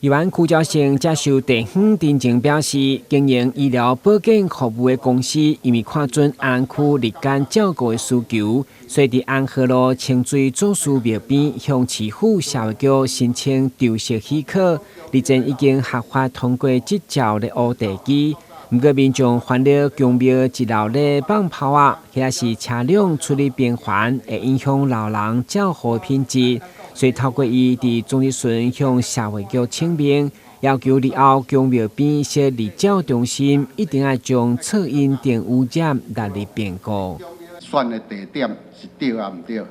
議員區昭勝接受地方陳情表示，經營醫療保健服務的公司，因為看準安區日間照顧的需求，所以佇安和路清水祖師廟邊向市府社會局申請籌設許可，日前已經合法通過執照的烏地基。毋過民眾煩惱宮廟一樓咧放炮仔，或者是車輛出入頻繁，會影響老人照護品質。所以透過伊佇總質詢向社會局請命，要求日後宮廟邊設日照中心，一定愛將噪音等污染納入評估。選的地點是對抑毋對？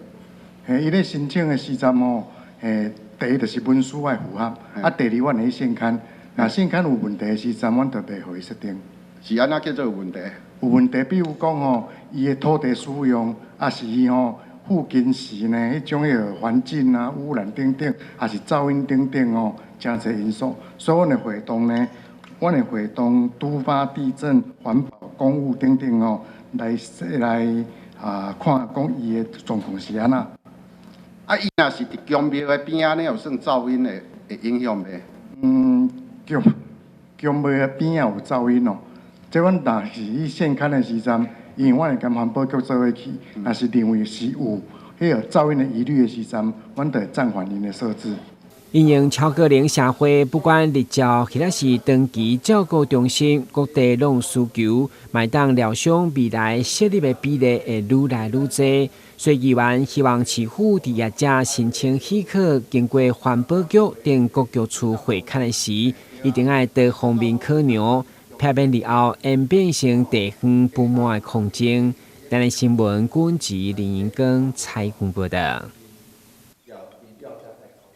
嘿，伊咧申請的時陣吼，嘿，第一就是文書愛符合，啊，第二阮會去現勘，若現勘有問題的時陣，阮就袂予伊設定。是按怎叫做有問題？有問題，比如講吼，伊的土地使用，抑是伊吼附近時呢，彼種彼个環境啊、污染等等，抑是噪音等等吼，誠濟因素。所以阮會會同呢，阮會會同都發地政、環保、公務等等吼，來來啊看講伊的狀況是按怎。啊，伊若是佇宮廟的邊仔呢，有算噪音的會影響袂？嗯，宮宮廟的邊仔有噪音哦。這阮若是去現勘的時陣，因為阮會共環保局做伙去，若是認為是有彼個噪音的疑慮的時陣，阮就會暫緩𪜶的設置。因應超高齡社會，不管日照或者是長期照顧中心，各地攏有需求，嘛會當料想未來設立的比例會愈來愈濟。所以議員希望市府佇業者申請許可，經過環保局等各局處會勘的時，一定愛多方面考量，避免日後演變成地方不滿的抗爭。台視新聞，軍籍林英光採訪報道。